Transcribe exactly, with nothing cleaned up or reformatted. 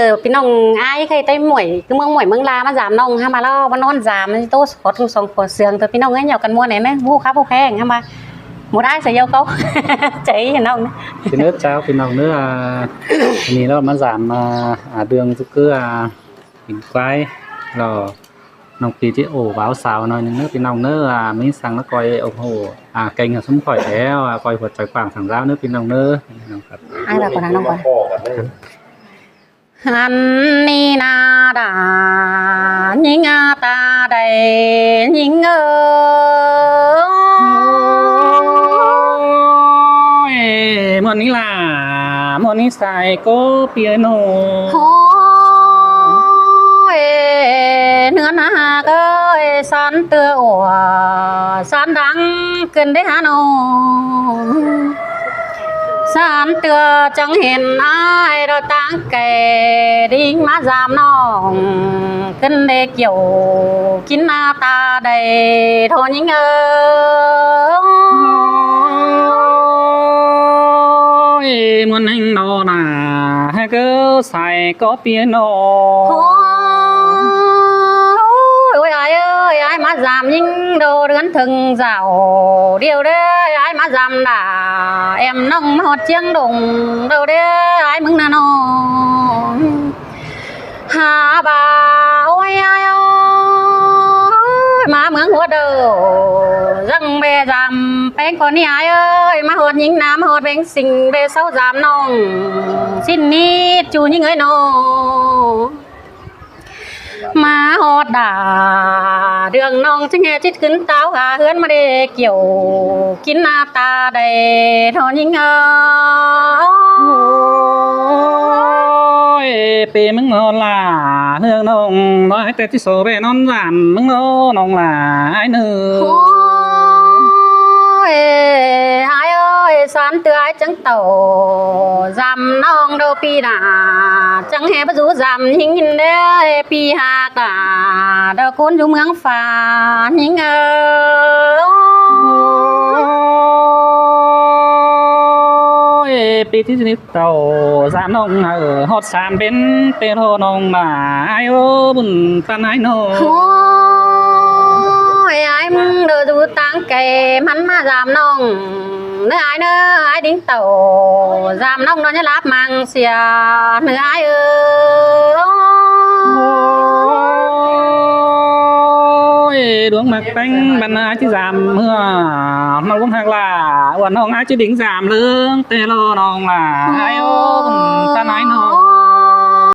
Tớ ꞌpi ꞌnọng ải ꞌkhạy ꞌtay ꞌmuội, ꞌmướng ꞌmuội ꞌmướng ꞌla ꞌmá dăm ꞌnọng ꞌhá ꞌmá ꞌló ꞌmá ꞌnón dăm ꞌtố khót ꞌlụk song khót sương. Tớ ꞌpi ꞌnọng ꞌnhó căn ꞌmuôn ꞌnị ꞌnớ, ꞌhụ khắp ꞌhụ ꞌkheng ꞌhá ꞌmá. ꞌMút ải sa dau ꞌcọ ꞌchí ꞌnọng ꞌnớ. ꞌPi ꞌnọng ꞌnớ, ꞌpi ꞌnọng ꞌnớ, ꞌnị ꞌló ꞌmá dăm, à, ꞌlương dú ꞌcứ, à, kin ꞌquái ꞌló. ꞌNọng ꞌpi ꞌchí ổ báo sau ꞌnọi ꞌnưng ꞌnớ ꞌpi ꞌnọng ꞌnớ, à, ꞌmí săng ꞌnớ ꞌcoi ủng hộ, à, kênh hảư ꞌsúm khỏi ꞌlẹo, à, ꞌcoi hua chaư quảng săng dao ꞌnớ ꞌpi ꞌnọng ꞌnớ. ꞌNọng ꞌcọ. Ải ꞌva ꞌcọ ꞌnọng ꞌcọ. ꞌNị ꞌna đa ꞌnhính ta đảy ꞌnhính ơi. Ôi, ꞌmuôn ꞌnị ꞌlạ, ꞌmuôn ꞌnị sai ꞌcọ ꞌpi ơi ꞌnọ. Ôi, ꞌnưn ꞌhặc ơi, san ꞌtưa ủa, san đang ꞌcứn đé hả ꞌnọ. San ꞌtưa chắng hên ải ꞌló táng kẻ đinh ꞌmá dăm ꞌnọng ꞌcứn đé kiẻo kin ꞌna ta đảy ꞌtố ꞌnhính ơi. Ôi, ꞌmuôn ꞌnhính ꞌnọ ꞌna, ꞌhặc ơi sai ꞌcọ ꞌpi ơi ꞌnọ. Ôi, ôi, ải ơi, ải ꞌmá dăm ꞌnhính đô ꞌlươn thưng dảo điêu đé, ải ꞌmá dăm đa em ꞌnọng ꞌmá ꞌhọt ꞌchiếng đông đô đé, ải ꞌmứng ꞌna ꞌnọ. Hả ꞌva, ôi, ải ơi, ꞌmá ꞌmướng ꞌhuột đô, dăng ꞌbe dăm ꞌpéng ꞌcọ ꞌnị ải ơi, ꞌmá ꞌhọt ꞌnhính ꞌna ꞌmá ꞌhọt ꞌpéng sing ꞌbe sáu dăm ꞌnọng, ꞌsịn ꞌnị ꞌchu ꞌnhính ơi ꞌnọ. ꞌMá ꞌhọt đa ꞌlươn ꞌnọng ꞌchí ꞌnhé ꞌchí ꞌcứn táo hả ꞌhướn ꞌmá đé kiẻo kin ꞌna ta đảy ꞌtố ꞌnhính ơi. Ôi, ꞌpi ꞌmứng ꞌnọ ꞌlạ, ꞌlươn ꞌnọng ꞌnọi té ꞌchí sô ꞌbe ꞌnón dăm ꞌmứng ꞌnọ ꞌnọng ꞌlạ ải ꞌnớ. Ôi, ải ơi, san ꞌtưa ải chắng tảu dăm ꞌnọng đô ꞌpi đa, chắng ꞌhé báu dú dăm ꞌnhính đé ꞌpi ꞌhặc đa, đô ꞌcốn dú ꞌmướng ꞌphạ ꞌnhính ơi. Ôi, ꞌpi ꞌchí ꞌnị tảu dăm ꞌnọng hảư ꞌhọt san bến ꞌpẹ ꞌló ꞌnọng ꞌlạ ải ơi, bun ꞌtan ải ꞌnọ. Ôi, ải ꞌmứng đô dú táng kẻ ꞌmắn ꞌmá dăm ꞌnọng. ꞌNớ ải ꞌnớ, ải đinh tảu dăm ꞌnọng ꞌnọ ꞌnhá láp mang sia ꞌnớ ải ơi. Ôi, đuống ꞌmặc ꞌpéng băn ải ꞌchí dăm ꞌmưa, ꞌmặc ꞌluống ꞌhặc ꞌlạ, uôn ꞌnọng ải ꞌchí đinh dăm ꞌlươn té ꞌló ꞌnọng ꞌlạ ải ơi, bun ꞌtan ải ꞌnọ.